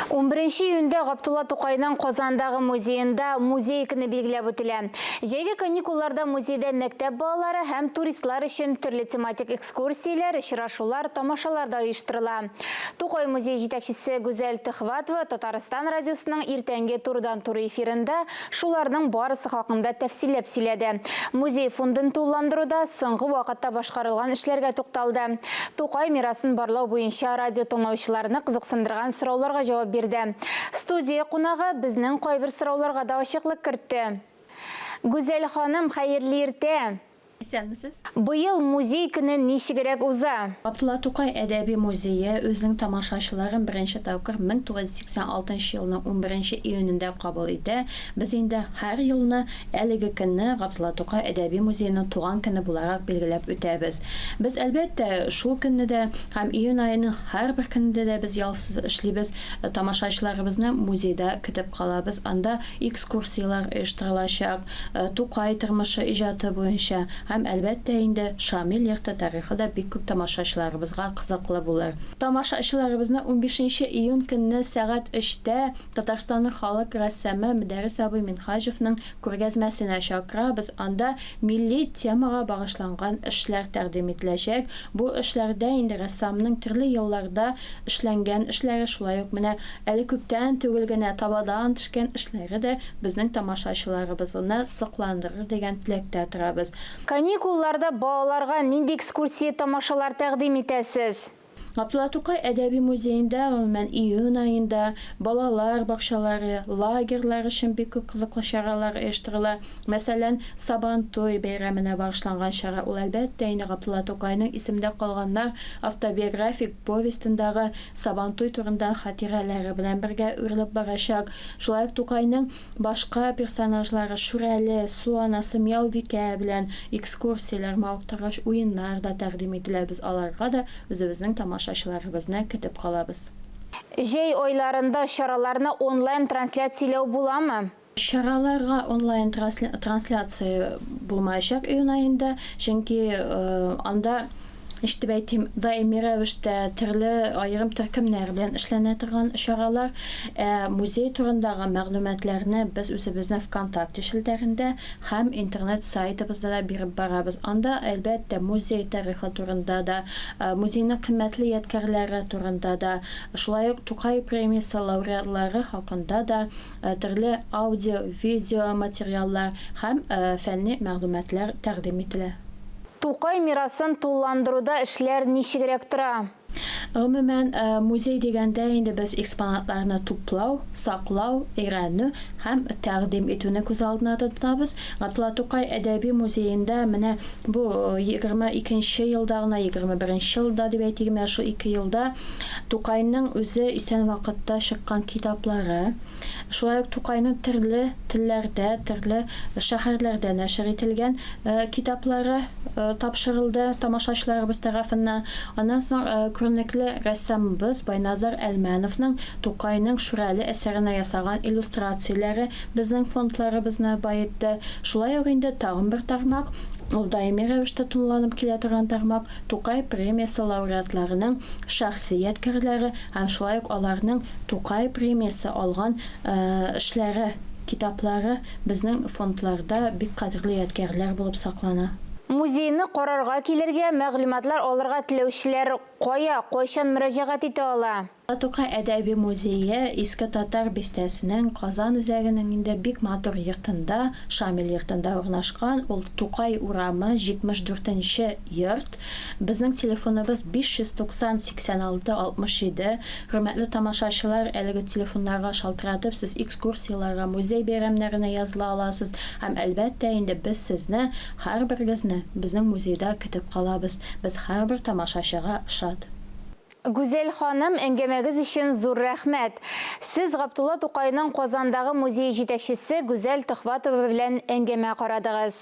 Унберенче июньдә Габдулла Тукайның Казандагы музеенда Музей көне билгеләп үтелә. Җәйге каникулларда музейда мәктәп балалары һәм туристлар өчен төрле тематик экскурсияләр, очрашулар, тамашалар да оештырыла. Тукай музее җитәкчесе Гүзәл Төхвәтова Татарстан радиосының иртәнге турыдан-туры эфирында шуларның барысы хакында тәфсилләп сөйләде. Музей фондын тулыландыруда соңгы вакытта башкарылган эшләргә тукталды. Тукай мирасын барлау буенча радио тыңлаучыларны кызыксындырган сорауларга җавап бирде. Студия кунагы безнең кайбер сорауларга да ачыклык кертте. Гүзәл ханым, хәерле иртә! Исәнмесез! Быел музей көне ничегрәк уза? Габдулла Тукай әдәби музее үзенең тамашачыларын беренче тапкыр 1986 нчы елның унберенче июнендә кабул итә. Без инде һәр елны әлеге көнне Габдулла Тукай әдәби музееның туган көне буларак билгеләп үтәбез. Без, әлбәттә, шул көнне дә һәм июнь аеның һәрбер көнендә дә без ялсыз эшлибез, тамашачыларыбызны музейда көтеп калабыз, анда экскурсияләр оештырылачак, Тукай тормышы, иҗаты буенча һәм, әлбәттә инде, Шамил йорты тарихы да бик күп тамашачыларыбызга кызыклы булыр. Тамашачыларыбызны унбишенче июнь көнне сәгать өчтә Татарстанның халык рәссамы Мөдәррис абый Минһаҗевның күргәзмәсенә чакырабыз, анда милли темага багышланган эшләр тәкъдим ителәчәк. Бу эшләрдә инде рәссамның төрле елларда эшләнгән эшләре, шулай ук менә әле күптән түгел генә табадан төшкән эшләре дә безнең тамашачыларыбызны сокландырыр дигән теләктә торабыз. Каникулларда балаларга нинди экскурсия-тамашалар тәкъдим итәсез? Габдулла Тукай әдәби музеенда, гомумән, июнь аенда балалар бакчалары, лагерьлар өчен бик күп кызыклы чаралар оештырыла. Мәсәлән, Сабантуй бәйрәменә багышланган чара, ул, әлбәттә инде, Габдулла Тукайның Исемдә калганнар автобиографик повестендагы Сабантуй турында хатирәләре белән бергә үрелеп барачак. Шулай ук Тукайның башка персонажлары Шүрәле, Су анасы, Мияубикә белән экскурсияләр, мавыктыргыч уеннар да тәкъдим ителә. Без аларга да үзебезнең тамашачыларыбызны көтеп калабыз. Җәй айларында чараларны онлайн трансляцияләү буламы? Чараларга онлайн трансляция булмаячак июнь аенда, чөнки анда, ничек дип әйтим, даими рәвештә төрле аерым төркемнәр белән эшләнә торган чаралар. Ә музей турындагы мәгълүматларны без үзебезнең ВКонтакте челтәрендә һәм интернет сайтыбызда да биреп барабыз. Анда, әлбәттә, музей тарихы турында да, музейның кыйммәтле ядкәрләре турында да, шулай ук Тукай премиясе лауреатлары хакында да Төрле аудио, видео материаллар һәм фәнни мәгълүматлар тәкъдим ителә. Тукай мирасын тулыландыруда эшләр ничегрәк тора? Гомумән, музей дигәндә инде без экспонатларны туплау, саклау, өйрәнү һәм тәкъдим итүне күз алдына тотабыз. Габдулла Тукай әдәби музеенда менә бу 22 нче елда гына, 21 нче елда дип әйтик, менә шул ике елда Тукайның үзе исән вакытта чыккан китаплары, шулай ук Тукайның төрле телләрдә, төрле шәһәрләрдә нәшер ителгән китаплары тапшырылды тамашачыларыбыз тарафыннан. Аннан соң күренекле рәссамыбыз Байназар Әлмәновның Тукайның Шүрәле әсәренә ясаган иллюстрацияләре безнең фондларыбызны баетты. Шулай ук инде тагын бер тармак, ул даими рәвештә тулыланып килә торган тармак, Тукай премиясе лауреатларының шәхси ядкәрләре һәм шулай ук аларның Тукай премиясе алган эшләре, китаплары безнең фондларда бик кадерле ядкәрләр булып саклана. Музейны карарга килергә, мәгълүматлар алырга теләүчеләр кая, кайчан мөрәҗәгать итә ала? Тукай әдәби музее Иске Татар бистәсенең Казан үзәгенең инде бик матур йортында, Шамил йортында урнашкан, ул Тукай урамы, 74 нче йорт. Безнең телефоныбыз 590 86 67. Хөрмәтле тамашачылар, әлеге телефоннарга шалтыратып, сез экскурсияләргә, музей бәйрәмнәренә языла аласыз һәм, әлбәттә инде, без сезне, һәрберегезне безнең музейда көтеп калабыз. Без һәрбер тамашачыга шат. Гүзәл ханым, әңгәмәгез өчен зур рәхмәт. Сез Габдулла Тукайның Казандагы музее җитәкчесе Гүзәл Төхватова белән әңгәмә карадыгыз.